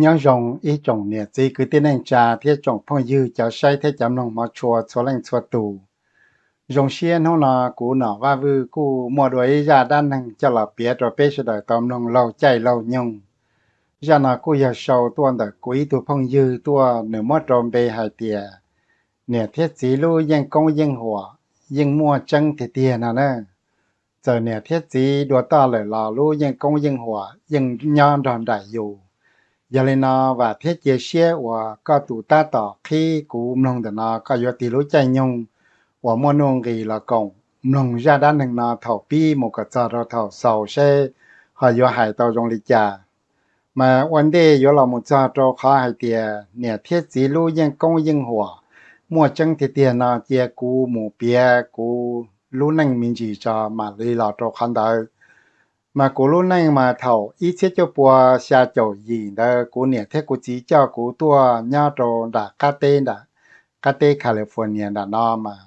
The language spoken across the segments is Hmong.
Nyob zoo ib tsoom niam txiv kwv tij neej tsa thiab tsoom phooj ywg cov saib thiab cov mloog hmov tshua txhua leej txhua tus. Zoo siab hnub no kuv Nom Vaj Vwj kuj muaj dua ib zaj dab neeg coj los piav rau peb sawv daws tau mloog laug caij laug nyoog. Zaj no kuj yog sau tuaj ntawm kuv ib tug phooj ywg tuaj, nws muab rau npe hais tias niam thiab txiv lub yeej koob yeej huam yeej muaj tseeb tiag tiag no na. Txawm niam thiab txiv dua toj lawm los lub yeej koob yeej huam yeej nyob nrog nraim yus. Yog li no vam thiab cia siab uas koj tus tab tom qhib kuv mloog ntawm no koj yuav tig lub caij nyoog uas muaj nuj nqis los koom mloog zaj dab neeg no thaum pib mus kom txog rau thaum xaus seb ho yuav hais tau zoo li cas. Mas ua ntej yuav los mus txog rau qhov hais tias niam thiab txiv lub yeej koob yeej huam muaj tseeb tiag tiag no cia kuv mus piav kuv lub neej me ntsis tso mam li los rau qhov ntawd. Mas kuv lub neej mas thaum ib txhiab cuaj pua xya caum yim ntawd kuv niam thiab kuv txiv coj kuv tuaj nyob rau nram qab teb, nram qab teb California nram no mas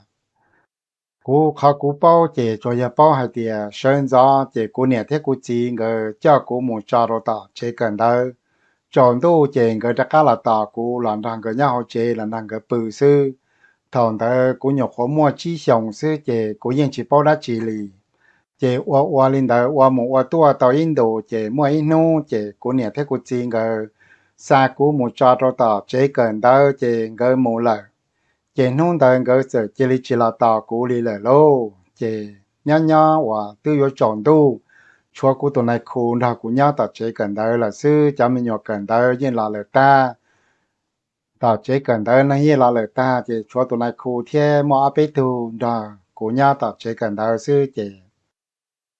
kuv, qhov kuv paub ces tsuas yog paub hais tias sawv ntxov ces kuv niam thiab kuv txiv nkawd coj kuv mus tso rau tom tsev kawm ntawv. Tsaus ntuj ces nkawd rov qab los tos kuv los nrog nkawd nyob hauv tsev los nrog nkawd pw xwb. Thaum ntawd kuv nyuam qhuav muaj tsib xyoos xwb ces kuv yeej tsis paub dab tsi li. Ces ua ua li ntawd ua mus ua tuaj tau ib ntus ces muaj ib hnub ces kuv niam thiab kuv txiv nkawd xa kuv mus tso rau tom tsev kawm ntawv ces nkawd mus lawm. Ces hnub ntawd nkawd txawm cia li tsis los tos kuv li lawm lauj. Ces nyob nyob uas twb yuav tsaus ntuj, tshuav kuv tus nais khu nrog kuv nyob tom tsev kawm ntawv lawm xwb, cov me nyuam kawm ntawv yeej los lawm tag. Tom tsev kawm ntawv neeg yeej los lawm tag ces tshuav tus nais khu thiab muaj ob peb tug nrog kuv nyob tom tsev kawm ntawv xwb ces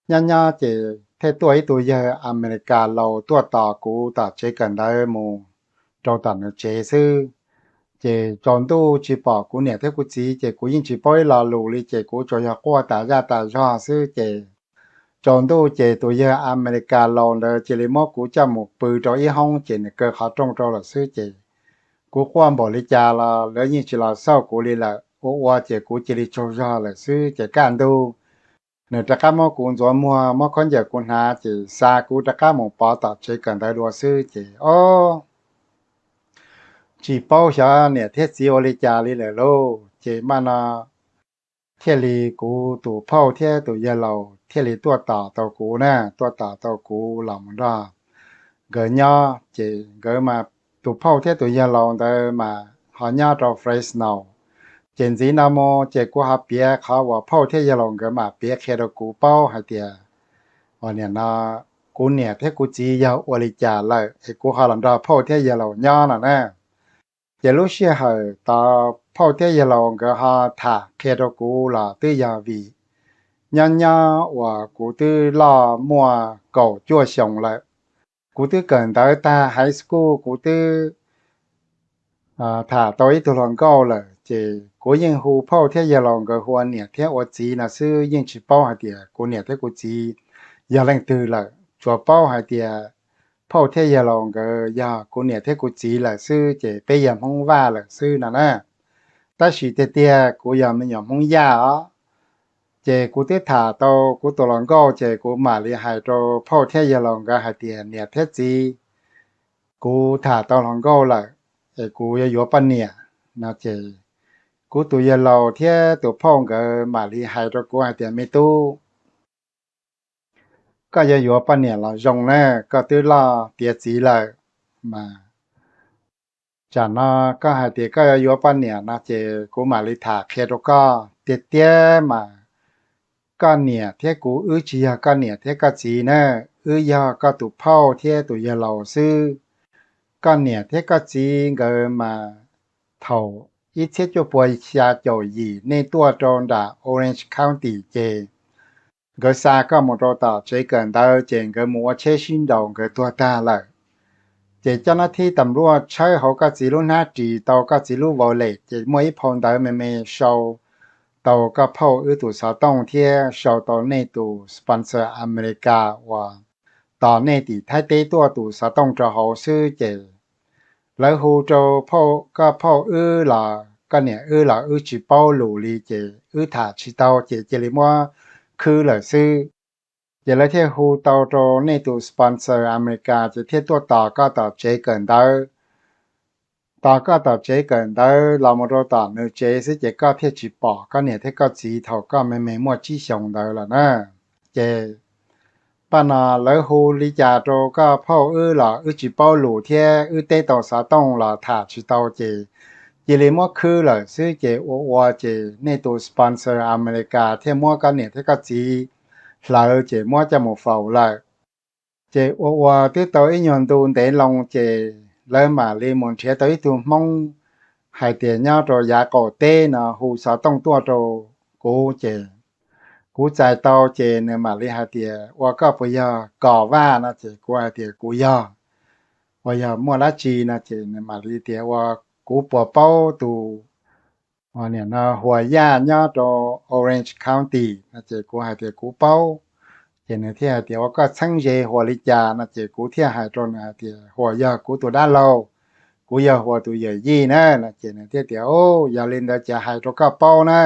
nyob nyob ces thiaj tuaj ib tug yawg Amelikas laus tuaj tos kuv tom tsev kawm ntawv mus rau tom nws tsev xwb. Ces tsaus ntuj tsis pom kuv niam thiab kuv txiv ces kuv yeej tsis paub ib lo lus li ces kuv tsuas yog quaj tas zaj tas zog xwb ces tsaus ntuj ces tus yawg Amelikas laus ntawd cia li muab kuv coj mus pw rau ib hoob ces nws kaw qhov rooj rau lawm xwb ces kuv quaj npaum li cas los lawv yeej tsis los xauj kuv li lawm. Ua ua ces kuv cia li tsaug zog lawm xwb ces kaj ntug nws rov qab muab kuv ntxuav muag muab khaub ncaws kuv hnav ces xa kuv rov qab mus pov tom tsev kawm ntawv dua xwb ces ob tsis paub xyov niam thiab txiv ua li cas li lawm lauj. Ces maj no thiaj li kuv tus phauj thiab tus yawg laus thiaj li tuaj tos tau kuv na, tuaj tos tau kuv los mus nrog nkawd nyob ces nkawd mas, tus phauj thiab tus yawg laus ntawd mas ho nyob rau Fresno. Ces ntxiv no mus ces kuv ho piav qhov uas phauj thiab yawg laus nkawd mam piav qhia rau kuv paub hais tias, ua niam no, kuv niam thiab kuv txiv yog ua li cas lawm es kuv ho los nrog phauj thiab yawg laus nyob no na. Ces lub sij hawm tod phauj thiab yawg laus nkawd ho tham qhia rau kuv los twb yog vim nyob nyob uas kuv twb loj muaj kaum cuaj xyoos lawm. Kuv twb kawm ntawv tag high school, kuv twb tham tau ib tug hluas nkauj lawm, ces kuv yeej hu phauj thiab yawg laus nkawd hu ua niam thiab ua txiv no xwb, yeej tsis paub hais tias kuv niam thiab kuv txiv yog leej twg lawm, tsuas paub hais tias phauj thiab yawg laus nkawd yog kuv niam thiab kuv txiv lawm xwb, ces peb yog Hmoob Vaj lawm xwb no na. Tab sis tiag tiag kuv yog me nyuam Hmoob Yaj os. Ces kuv twb tham tau kuv tus hluas nkauj, ces kuv mam li hais rau phauj thiab yawg laus nkawd hais tias, niam thiab txiv, kuv tham tau hluas nkauj lawm, es kuv yuav yuav poj niam no. Ces kuv tus yawg laus thiab tus phauj nkawd mam li hais rau kuv hais tias, me tub, koj yuav yuav poj niam los zoo na, koj twb loj tiav txiv lawm mas, tsam no koj hais tias koj yuav yuav poj niam no ces kuv mam li tham qhia rau koj tiag tiag mas, koj niam thiab kuv wb tsis yog koj niam thiab koj txiv na, wb yog koj tus phauj thiab tus yawg laus xwb. Koj niam thiab koj txiv nkawd mas thaum ib txhiab cuaj pua xya caum yim nej tuaj rau nram Orange County ces nkawd xa koj mus rau tom tsev kawm ntawv ces nkawd mus ua tsheb sib nraus nkawd tuag tag lawm. Ces cov nab thib tam luaj tshawb hauv koj txiv lub hnab ris tau koj txiv lub vau lem ces muaj ib phau ntawv me me sau tau koj phauj wb tus xov tooj thiab sau tau nej tus sponsor America uas tos nej tim Thaib teb tuaj tus xov tooj rau hauv xwb ces lawv hu rau koj phauj wb los koj niam wb los wb tsis paub lus li ces wb tham tsis tau ces cia li muab khwb lawm xwb. Ces lawv thiaj hu tau rau nej tus sponsor Amelikas ces thiaj tuaj tos koj tom tsev kawm ntawv. Tos koj tom tsev kawm ntawv los mus rau tom nws tsev xwb ces koj thiaj tsis pom koj niam thiab koj txiv thaum koj me me muaj tsib xyoos ntawd lawm na. Ces paj no lawv hu li cas rau koj phauj wb los wb tsis paub lus thiab wb teb tau xov tooj los tham tsis tau ces cia li muab khwb lawm xwb ces ua ua ces nej tus sponsor Amelikas thiaj muab koj niam thiab koj txiv hlawv ces muab coj mus faus lawm. Ces ua ua twb tau ib nyuag ntu ntev loo ces lawv mam li mus nrhiav tau ib tug Hmoob hais tias nyob rau yav qaum teb no hu xov tooj tuaj rau kuv ces kuv txais tau ces nws mam li hais tias ua koj puas yog Kos Vaj no ces kuv hais tias kuv yog. Uas yog muaj dab tsi no ces nws mam li tias ua kuv puas paub tus Huas Yaj nyob rau Orange County no ces kuv hais tias kuv paub. Ces nws thiaj hais tias ua koj txheeb ze Huas li cas no ces kuv thiaj hais rau nws hais tias Huas yog kuv tus dab laug, kuv yog Huas tus yawm yij na no ces nws thiaj tias o, yog li ntawd ces hais rau koj paub na,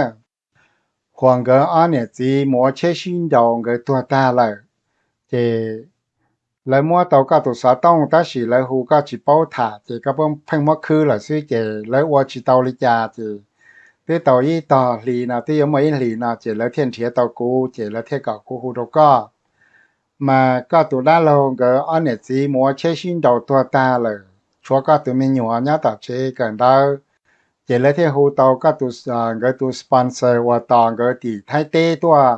Huas nkawd ob niam txiv mus ua tsheb sib nraus nkawd tuag tag lawm. Ces lawv muab tau koj tus xov tooj tab sis lawv hu koj tsis paub tham ces koj pheej muab khwb lawm xwb ces lawv ua tsis tau li cas ces twb tau ib tog hlis no twb yuav muaj ib hlis no ces lawv thiaj nrhiav tau kuv ces lawv thiaj kom kuv hu rau koj. Mas koj tus dab laug nkawd ob niam txiv mus ua tsheb sib nraus tuag tag lawm, tshuav koj tus me nyuam nyob tom tsev kawm ntawv. Ces lawv thiaj hu tau koj tus, nkawd tus sponsor uas tos nkawd tim Thaib teb tuaj,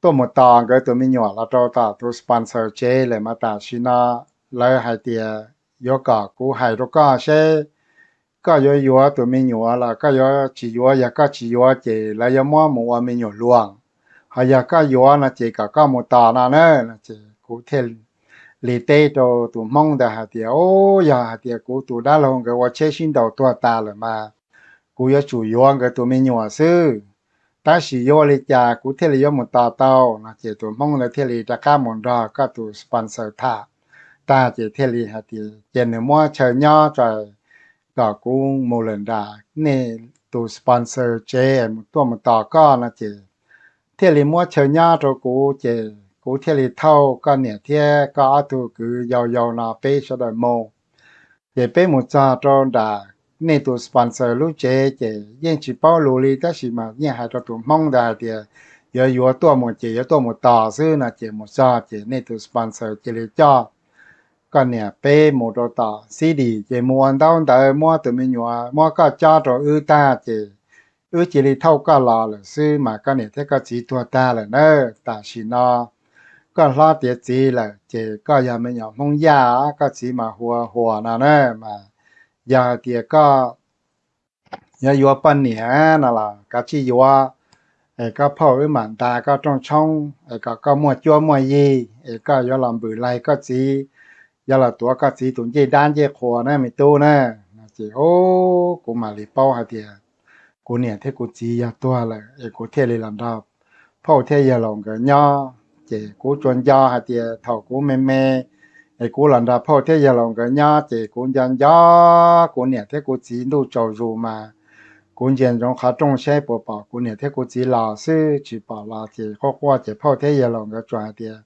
tuaj mus tos nkawd tus me nyuam los rau tom tus sponsor tsev lawm mas tam sim no lawv hais tias yuav kom kuv hais rau koj seb koj yuav yuav tus me nyuam los koj yuav tsis yuav, yog koj tsis yuav ces lawv yuav muab mus ua me nyuam luam, ho yog koj yuav no ces kom koj mus tos no na. Ces kuv thiaj li teb rau tus Hmoob ntawd hais tias o, yog hais tias kuv tus dab laug nkawd ua tsheb sib nraus tuag tas lawm mas kuv yuav tsum yuav nkawd tus me nyuam xwb, tab sis yuav ua li cas kuv thiaj li yuav mus tos tau no. Ces tus Hmoob ntawd thiaj li rov qab mus nrog koj tus sponsor tham tag ces thiaj li hais tias ces nws muab chaw nyob tso kom kuv mus lawm nram nej tus sponsor tsev tuaj mus tos koj no ces thiaj li muab chaw nyob rau kuv ces kuv thiaj li thauj koj niam thiab koj ob tug kwv yau yau no peb sawv daws mus. Ces peb mus txog rau nram nej tus sponsor lub tsev ces yeej tsis paub lus li tab sis mas yeej hais rau tus Hmoob ntawd hais tias yuav yuav tuaj mus ces yuav tuaj mus tos xwb no. Ces mus txog ces nej tus sponsor cia li coj koj niam peb mus rau tom city ces mus ua ntaub ntawv muab tus me nyuam muab koj cob rau wb tag ces wb cia li thauj koj los lawm xwb mas koj niam thiab koj txiv tuag tag lawm na. Tam sim no koj hlob tiav txiv lawm ces koj yog me nyuam Hmoob Yaj, koj txiv mas hu ua Huas no na. Mas yog hais tias koj yuav yuav poj niam no los kav tsij yuav, es koj phauj wb mam ntas koj rooj tshoob es kom koj muaj cuab muaj yig es koj yuav los npws laig koj txiv, yuav los tuav koj txiv tus ncej dab ncej qhua na me tub na. Ces kuv mam li paub hais tias kuv niam thiab kuv txiv yog tuag lawm es kuv thiaj li los nrog phauj thiab yawg laus nkawd nyob. Ces kuv tsuas nco hais tias thaum kuv me me es kuv los nrog phauj thiab yawg laus nkawd nyob ces kuv nco nco kuv niam thiab kuv txiv ntuj tsaus zus mas kuv ntsia ntsoov qhov rooj saib puas pom kuv niam thiab kuv txiv los xwb, tsis pom los ces quaj quaj ces phauj thiab yawg laus nkawd tsuas hais tias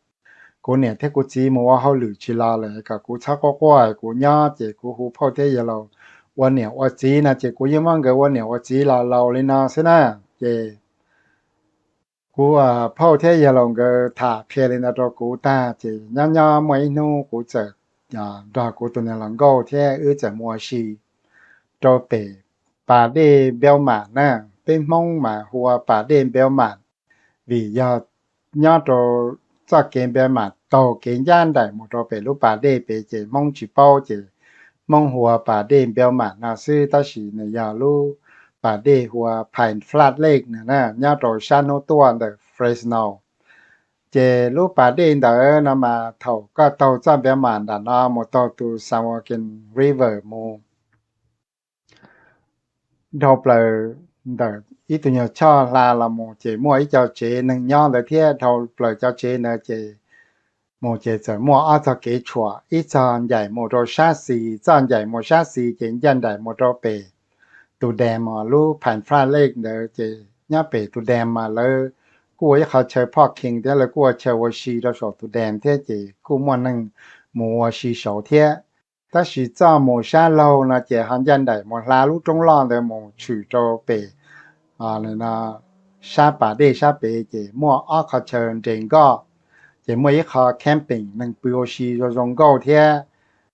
kuv niam thiab kuv txiv mus ua hauj lwm tsis los lawm kom kuv txhob quaj quaj kuv nyob ces kuv hu phauj thiab yawg laus ua niam ua txiv no ces kuv yeej muab nkawd ua niam ua txiv los laus li no xwb na. Ces kuv, phauj thiab yawg laus nkawd tham qhia li ntawd rau kuv tag ces nyob nyob muaj ib hnub kuv txawm nrog kuv tus niam laus nkauj thiab wb txawm mus ua si rau pem pas dej Npeub Mam na. Peb Hmoob mas hu ua pas dej Npeub Mam vim yog nyob rau txoj kev Npeub Mam taug kev ncaj nraim mus rau pem lub pas dej pem ces Hmoob tsis paub ces Hmoob hu ua pas dej Npeub Mam no xwb tab sis nws yog lub pas dej hu ua Pine Flat Lake na, nyob rau sab hnub tuaj ntawm Fresno. Ces lub pas dej ntawd no mas thaum koj taug txoj Npeub Mam nram no mus taug tus San Joaquin River mus dhau plaws ntawm ib tug nyuag choj hla los mus ces muaj ib co tsev neeg nyob ntawd thiab dhau plaws cov tsev ntawd ces mus ces txawm muaj ob txoj kev tshuam, ib txoj ncaim mus rau sab xis, txoj ncaim mus sab xis ces ncaj nraim mus rau pem tus dam, lub Pine Flat Lake ntawd ces nyob pem tus dam mas lawv kuj ua ib qhov chaw parking thiab lawv kuj ua chaw ua si rau saum tus dam thiab ces kuj muaj neeg mus ua si saud thiab. Tab sis txoj mus sab laug no ces ho ncaj nraim mus hla lub roob loj ntawd mus tshwm rau pem sab pas dej sab pem ces muaj ob qhov chaw nres nkoj, ces muaj ib qho camping neeg pw ua si zoo zoo nkauj thiab.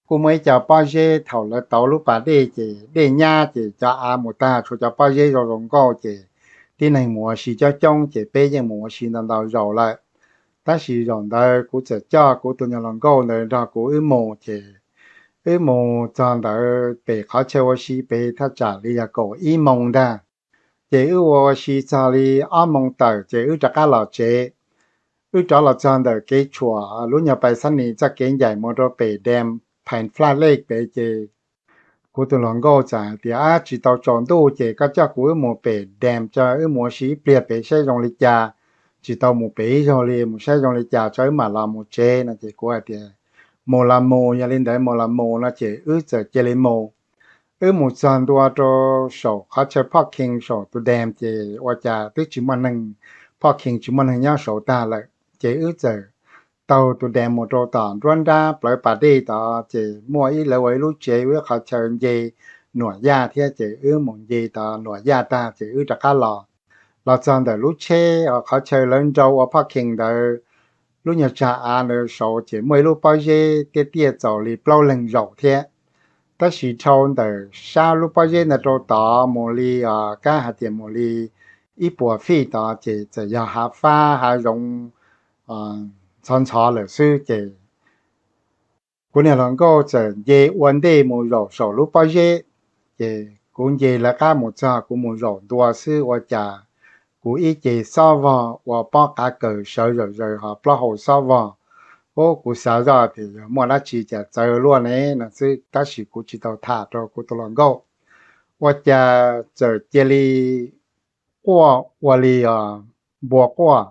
Kuj muaj ib co pob zeb thaum lawv tauv lub pas dej ces dej nyab ces cov av mus tag tshuav cov pob zeb zoo zoo nkauj ces tib neeg mus ua si coob coob ces peb yeej mus ua si ntau ntau zaus lawm. Tab sis zaum ntawd kuv txawm coj kuv tus niag hluas nkauj ntawd nrog kuv wb mus ces wb mus txog ntawd pem qhov chaw ua si pem thaj tsam li yog kaum ib moos ntag. Ces wb ua ua si txog li ob moos tawm ces wb rov qab los tsev. Wb rov los txog ntawm kev tshuam lub nyuag pais xab nis txoj kev ncaim mus rau pem dam Pine Flat Lake pem ces kuv tus hluas nkauj txawm hais tias, Ab, tsis tau tsaus ntuj ces koj coj kuv wb mus pem dam tso, wb mus ua si ib pliag pem saib zoo li cas, tsis tau mus pem ib zaug li, mus saib zoo li cas tso wb mam los mus tsev no ces kuv hais tias, Mus los mus, yog li ntawd mus los mus no ces wb txawm cia li mus. Wb mus txog ntua rau saum qhov chaw parking saum tus dam ces ua cas twb tsis muaj neeg, parking tsis muaj neeg nyob saud tag lawm. Ces wb txawm taug tus dam mus rau tom nruab nrab plawv pas dej tod ces muaj ib, lawv ua ib lub tsev ua ib qhov chaw nce nuam yaj thiab ces wb mus nce tod nuam yaj tag ces wb rov qab los. Los txog ntawm lub tsheb qhov chaw lawv nrau ua parking ntawd, lub nyuag tsag av ntawd saud ces muaj ib lub pob zeb tiaj tiaj txaus li plaub leeg zaum thiab. Tab sis dhau ntawm sab lub pob zeb ntawd rau tod mus li, kab hais tias mus li ib puas fij tod ces txawm yog hav fab hav zoov ntxhov ntxhov lawm xwb ces kuv niag hluas nkauj txawm nce ua ntej mus zaum saum lub pob zeb. Ces kuv nce lawv qab mus txog kuv mus zaum ntua xwb ua cas kuv ib ce xob vog ua pob qav kaws sawv zawm zaws ho plaub hau xob vog. Ub, kuv xav zoj tias yog muaj dab tsi cas txawv luaj ne no xwb tab sis kuv tsis tau tham rau kuv tus hluas nkauj. Ua cas txawm cia li quaj ua li npua quaj,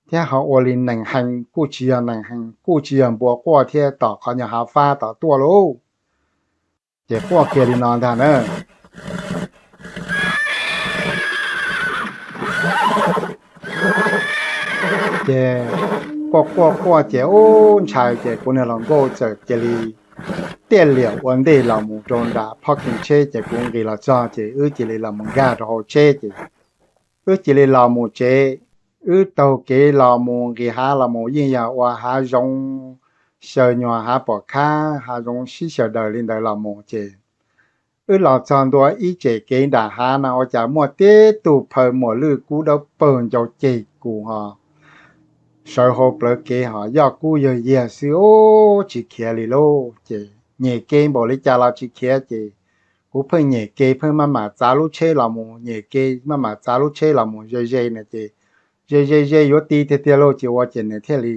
thiab ho ua li nees hees kuj tsis yog nees hees kuj tsis yog npua quaj thiab tom qhov nyuag hav fab tom tuaj lauj. Ces quaj kiag li no ntag na. Ces quaj quaj quaj ces ub ntshai ces kuv niag hluas nkauj txawm cia li tiaj liam ua ntej los mus rau nram parking tsheb ces kuv nqis los txog ces wb cia li los mus nkag rau hauv tsheb ces wb cia li los mus tsev. Wb taug kev los mus nqis hav los mus yeej yog ua hav zoov, xyaw nyuag hav pom khab hav zoov sib xyaw daws li ntawd los mus ces wb los txog ntua ib tsem kev nram hav no ua cas muaj tib tug phaw muas lwj kub dawb paug ncau ceg kuv ho sawv hauv plawv kev ho yoj kub yawg yiag xwb ub tsis khiav li lauj. Ces nyem kev npaum li cas los tsis khiav ces kuv pheej nyem kev pheej maj mam txav lub tsheb los mus, nyem kev maj mam txav lub tsheb los mus ze ze na ces ze ze ze yuav ti tiag tiag lauj ces ua ces nws thiaj li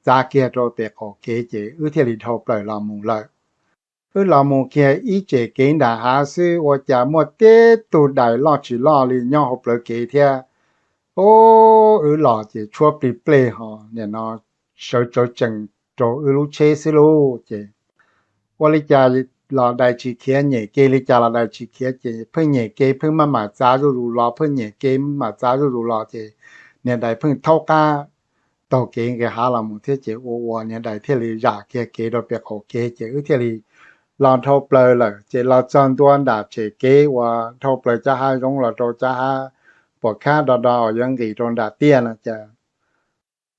txav kiag rau pem qaum kev ces wb thiaj li dhau plaws los mus lawm. Wb los mus kiag ib tsem kev nram hav xwb ua cas muaj tib tug dais loj tsis loj li nyob hauv plawv kev thiab. Ub, wb los ces tshuab plig plej ho nim no sawv tsawv tsees rau wb lub tsheb xwb lauj. Ces ua li cas los dais tsis khiav, nyem kev li cas los dais tsis khiav ces pheej nyem kev pheej maj mam txav zuj zus los, pheej nyem kev maj mam txav zuj zus los ces niag dais pheej thaub qab taug kev nqis hav los mus thiab ces ua ua niag dais thiaj li zam kiag kev rau pem qaum kev ces wb thiaj li los dhau plaws lawm. Ces los txog ntua nram tsem kev uas dhau plaws cov hav zoov los rau cov hav pom khab do do uas yuav nqis rau nram tiaj no ces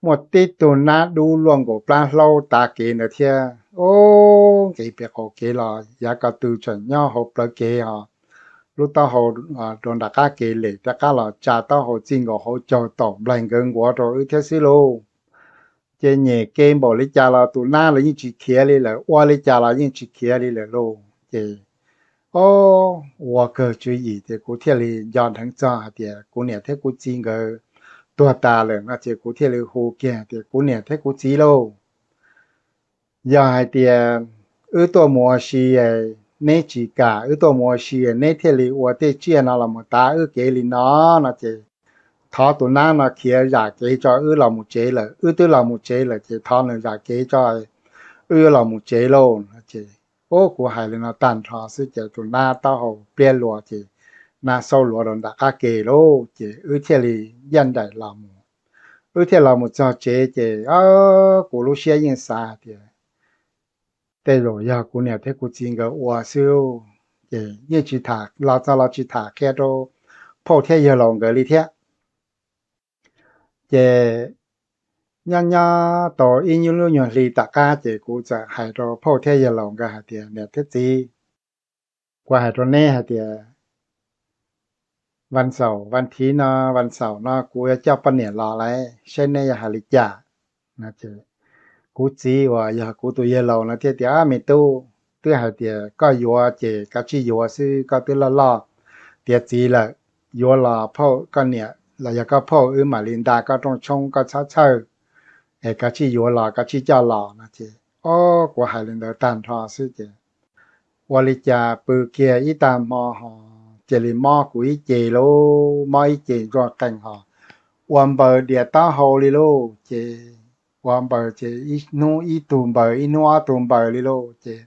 muaj tib tug nab dub luaj nkaus plab hlaub tav kev ntawd thiab. Ub, nqis pem qaum kev los yav ko tw tseem nyob hauv plawv kev ho lub taub hau rau nram qab kev lem rov qab los tsa taub hau txij nkaus hauv caug taum nplaig nkawd nkuav rau wb thiab xwb lauj. Ces nyem kev npaum li cas los tus nab los yeej tsis khiav li lawm, ua li cas los yeej tsis khiav li lawm lauj. Ces ub, ua kawg tswv yim ces kuv thiaj li nco dheev txog hais tias kuv niam thiab kuv txiv nkawd tuag tas lawm no ces kuv thiaj li hu kiag tias kuv niam thiab kuv txiv lauj, yog hais tias wb tuaj mus ua si, neb tsis kam wb tuaj mus ua si neb thiaj li ua tej tsiaj no los mus tav wb kev li no no ces thov tus nab no khiav zam kev tso wb los mus tsev lawm, wb twb los mus tsev lawm ces thov nws zam kev tso wb yuav los mus tsev lauj no ces ub, kuv hais li no tag nrho xwb ces tus nab taub hau pliab luas ces nab xaub luas rau nram qab ke lauj ces wb thiaj li ncaj nraim los mus. Wb thiaj los mus txog tsev ces kuv lub siab yeej xav tias tej zaum yog kuv niam thiab kuv txiv nkawd ua xwb. Ces yeej tsis tham, los txog los tsis tham qhia rau phauj thiab yawg laus nkawd li thiab. Ces nyob nyob tau ib nyuag lub nyuag hli tom qab ces kuv txawm hais rau phauj thiab yawg laus nkawd hais tias, niam thiab txiv, kuv hais rau neb hais tias vas xaum vas thiv no, vas xaum no kuv yuav coj poj niam los lawm, saib neb yuav hais li cas. Kuv txiv uas yog kuv tus yawg laus no thiaj tias, me tub, twb hais tias koj yuav ces koj tsij yuav xwb, koj twb loj loj tiav txiv lawm, yuav los phauj koj niam los yog koj phauj wb mam li nta koj rooj tshoob, koj txhob txhawj, es koj tsij yuav los koj tsij coj los no ces, o, kuv hais li ntawd tag nrho xwb ces ua li cas pw kiag ib tag hmo ho cia li mob kuv ib ce lauj, mob ib ce ntsuag qees ho ua npaws dias taub hau li lauj. Ces ua npaws ces ib hnub ib tug npaws, ib hnub ob tug npaws li lauj. Ces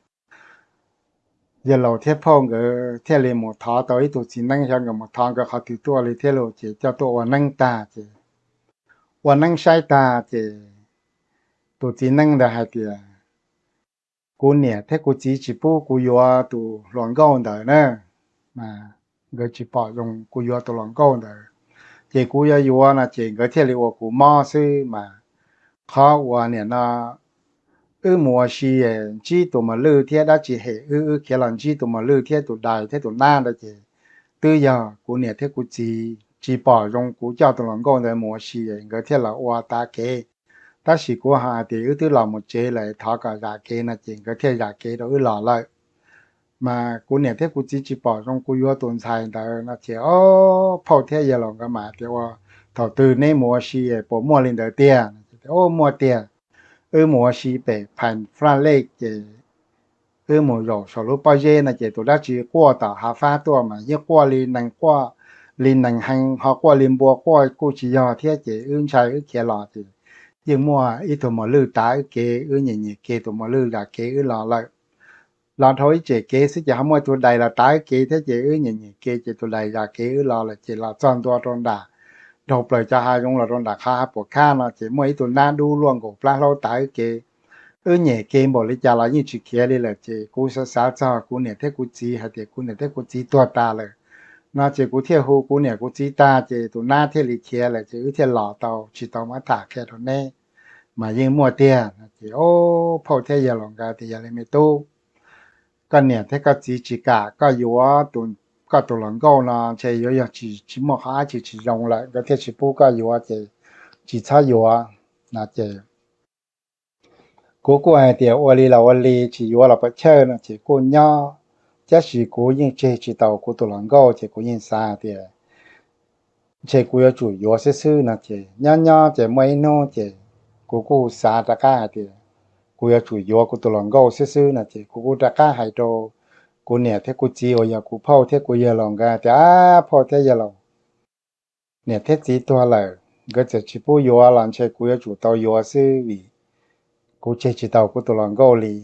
yawg laus thiab phauj nkawd thiaj li mus thov tau ib tug txiv neeb, xyov nkawd mus thov nkawd qhov twg tuaj li thiab lauj, ces coj tuaj ua neeb tag ces ua neeb saib tag ces tus txiv neeb ntawd hais tias, kuv niam thiab kuv txiv tsis pub kuv yuav tus hluas nkauj ntawd na, mas nkawd tsis pom zoo kuv yuav tus hluas nkauj ntawd, ces kuv yuav yuav no ces nkawd thiaj li ua kuv mob xwb mas. Qhov uas nim no wb mus ua si ntsib tus mos lwj thiab dab tsi hem wb, wb khiav los ntsib tus mos lwj thiab tus dais thiab tus nab ntawd ces twb yog kuv niam thiab kuv txiv tsis pom zoo kuv coj tus hluas nkauj ntawd mus ua si, nkawd thiaj los ua tav kev. Tab sis kuv ho hais tias wb twb los mus tsev lawm, thov kom zam kev no ces nkawd thiaj zam kev rau wb los lawm. Mas kuv niam thiab kuv txiv tsis pom zoo kuv yuav tus ntxhais ntawd no ces, o, phauj thiab yawg laus nkawd mas tias, ua, thaum twg neb mus ua si puas muaj li ntawd tiag? O, muaj tiag. Wb mus ua si pem Pine Flat Lake ces wb mus zaum saum lub pob zeb no ces tus dab tsi quaj tom hav fab tuaj mas yeej quaj li nees, quaj li nees heev, ho quaj li npua quaj kuj tsis yog thiab. Ces wb ntshai wb khiav los ces yeej muaj ib tug mos lwj tav wb kev, wb nyiam nyiam kev tus mos lwj zam kev wb los lawm. Los dhau ib tsem kev xwb ces ho muaj tus dais los tav wb kev thiab ces wb nyiam nyiam kev ces tus dais zam kev wb los lawm ces los txog ntua rau nram, dhau plaws cov hav zoov los rau nram qhov hav puas khab no ces muaj ib tug nab dub luaj nkaus plab hlaub tav wb kev. Wb nyem kev npaum li cas los yeej tsis khiav li lawm ces kuv xav xav txog kuv niam thiab kuv txiv hais tias kuv niam thiab kuv txiv tuag tas lawm no ces kuv thiaj hu kuv niam kuv txiv tag ces tus nab thiaj li khiav lawm ces wb thiaj los tau tsis tau muab tham qhia rau neb. Mas yeej muaj tiag no ces, o, phauj thiab yawg laus nkawd tias, yog li me tub, koj niam thiab koj txiv tsis kam koj yuav tus, koj tus hluas nkauj no ntshe yuav yog tsis, tsis muaj qhov dab tsi tsis zoo lawm nkawd thiaj tsis pub koj yuav ces tsis txhob yuav no ces kuv kuj hais tias ua li los ua li, tsis yuav los puas chawj no ces kuj nyob. Tab sis kuv yeej tseg tsis tau kuv tus hluas nkauj ces kuv yeej xav tias ntshe kuv yuav tsum yuav xwb xwb no ces nyob nyob ces muaj ib hnub ces kuv kuj xav rov qab hais tias kuv yuav tsum yuav kuv tus hluas nkauj xwb xwb no ces kuv kuj rov qab hais rau kuv niam thiab kuv txiv uas yog kuv phauj thiab kuv yawg laus nkawd tias, a, phauj thiab yawg laus, niam thiab txiv tuag lawm, nkawd txawm tsis pub yuav los ntshe kuv yuav tsum tau yuav xwb vim kuv tseg tsis tau kuv tus hluas nkauj li,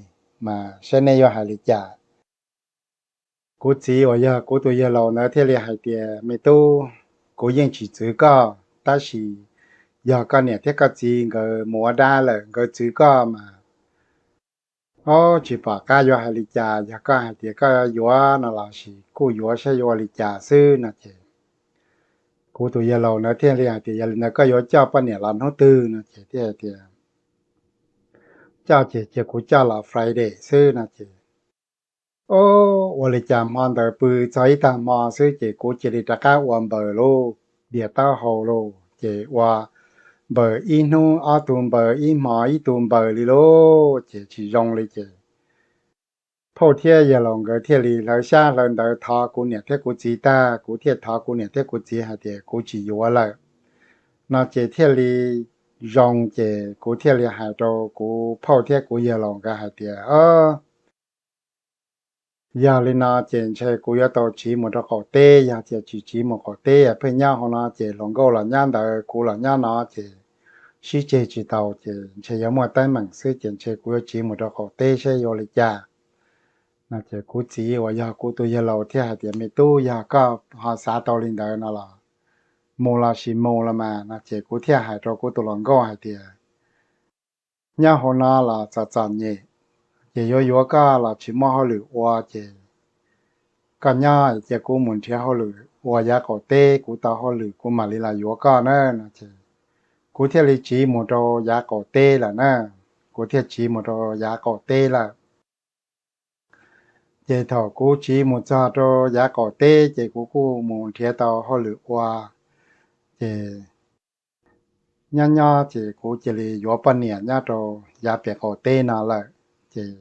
mas saib neb yuav hais li cas. Kuv txiv uas yog kuv tus yawg laus ntawd thiaj li hais tias, me tub, kuv yeej tsis txwv koj, tab sis yog koj niam thiab koj txiv nkawd mus ua dab lawm nkawd txwv koj mas, o, tsis pom qab yuav hais li cas, yog koj hais tias koj yuav no los sis kuj yuav saib yuav ua li cas xwb no ces kuv tus yawg laus ntawd thiaj li hais tias, yog li ntawd koj yuav coj poj niam los hnub twg no ces thiaj tias, coj ces cia kuv coj los Friday xwb no ces, o, ua li cas hmo ntawd pw txog ib tag hmo xwb ces kuv cia li rov qab ua npaws lauj, dias taub hau lauj, ces ua npaws ib hnub ob tug npaws, ib hmo ib tug npaws li lauj, ces tsis zoo li ces phauj thiab yawg laus nkawd thiaj li hlawv xyab hlawv ntawv thov kuv niam thiab kuv txiv tag, kuv thiaj thov kuv niam thiab kuv txiv hais tias kuv tsis yuav lawm no ces thiaj li zoo ces kuv thiaj li hais rau kuv phauj thiab kuv yawg laus nkawd hais tias, o, yog li no ces ntshe kuv yuav tau tsiv mus rau qaum teb, yog tias tsis tsiv mus qaum teb pheej nyob hauv no ces hluas nkauj los nyob ntawd kuv los nyob no ces sib tseg tsis tau ces ntshe yuav muaj teeb meem xwb ces ntshe kuv yuav tsiv mus rau qaum teb saib yuav ua li cas no ces kuv txiv uas yog kuv tus yawg laus thiaj hais tias, me tub, yog koj ho xav tau li ntawd no los mus los sis mus los mas no ces kuv thiaj hais rau kuv tus hluas nkauj hais tias, nyob hauv no los txom txom nyem, ces yuav yuav koj los tsis muaj hauj lwm ua ces koj nyob cia kuv mus nrhiav hauj lwm ua yav qaum teb, kuv tau hauj lwm kuv mam li los yuav koj na no ces kuv thiaj li tsiv mus rau yav qaum teb lawm na. Kuv thiaj tsiv mus rau yav qaum teb lawm. Ces thaum kuv tsiv mus txog rau yav qaum teb ces kuv kuj mus nrhiav tau hauj lwm ua, ces nyob nyob ces kuv cia li yuav poj niam nyob rau yav pem qaum teb no lawm. Ces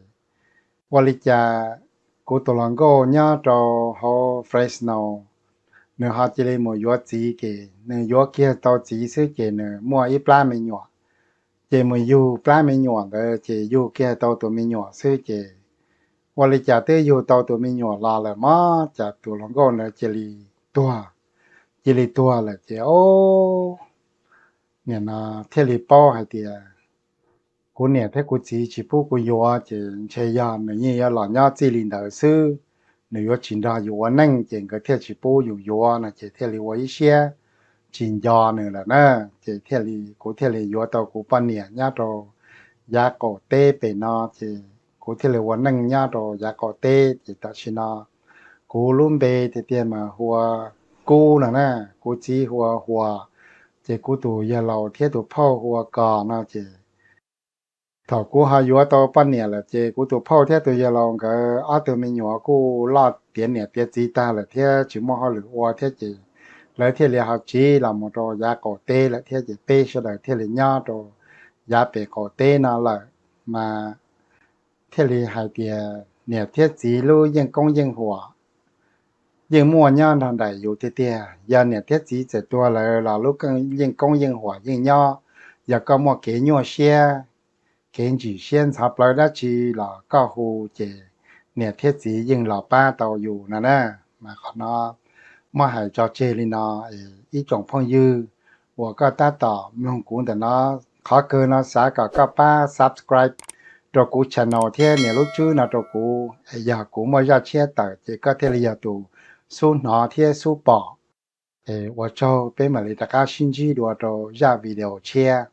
ua li cas kuv tus hluas nkauj nyob rau hauv Fresno, nws ho cia li mus yuav txiv, ces nws yuav kiag tau txiv xwb ces nws muaj ib plab me nyuam, ces mus yug plab me nyuam ntawd ces yug kiag tau tus me nyuam xwb ces ua li cas twb yug tau tus me nyuam los lawm mog, cas tus hluas nkauj ntawd cia li tuag, cia li tuag lawm ces o, nim no thiaj li paub hais tias kuv niam thiab kuv txiv tsis pub kuv yuav ces ntshe yog nws yeej yuav los nyob txij li ntawd xwb, nws yuav tsis nrog yus ua neej ces nkawd thiaj tsis pub yus yuav no ces thiaj li ua ib siab tsis nco nws lawm na. Ces thiaj li kuv thiaj li yuav tau kuv poj niam nyob rau yav qaum teb pem no ces kuv thiaj li ua neej nyob rau yav qaum teb ces tam sim no kuv lub npe tiag tiag mas hu ua Kub no na, kuv txiv hu ua Huas, ces kuv tus yawg laus thiab tus phauj hu ua Kos no ces thaum kuv ho yuav tau poj niam lawm ces kuv tus phauj thiab tus yawg laus nkawd ob tug me nyuam kuj loj tiav niam tiav txiv tag lawm thiab tsis muaj hauj lwm ua thiab ces lawv thiaj li ho tsiv los mus rau yav qaum teb lawm thiab ces peb sawv daws thiaj li nyob rau yav pem qaum teb no lawm. Mas thiaj li hais tias niam thiab txiv lub yeej koob yeej huam yeej muaj nyob nrog nraim yus tiag tiag. Yog niam thiab txiv txawm tuag lawm los lub yeej koob yeej huam yeej nyob. Yog koj muaj kev nyuaj siab, kev ntsim siab ntxhov plawv dab tsi los koj hu ces niam thiab txiv yeej los pab tau yus no na. Mas qhov no muab hais tso tseg li no, ib tsoom phooj ywg uas koj tab tom mloog kuv ntawm no, qhov kawg no xav kom koj pab subscribe rau kuv channel thiab nias lub tswb no rau kuv es yog kuv muaj zaj tshiab tawm ces koj thiaj li yog tus xub hnov thiab xub pom. Es ua tsaug, peb mam li rov qab sib ntsib dua rau zaj video tshiab.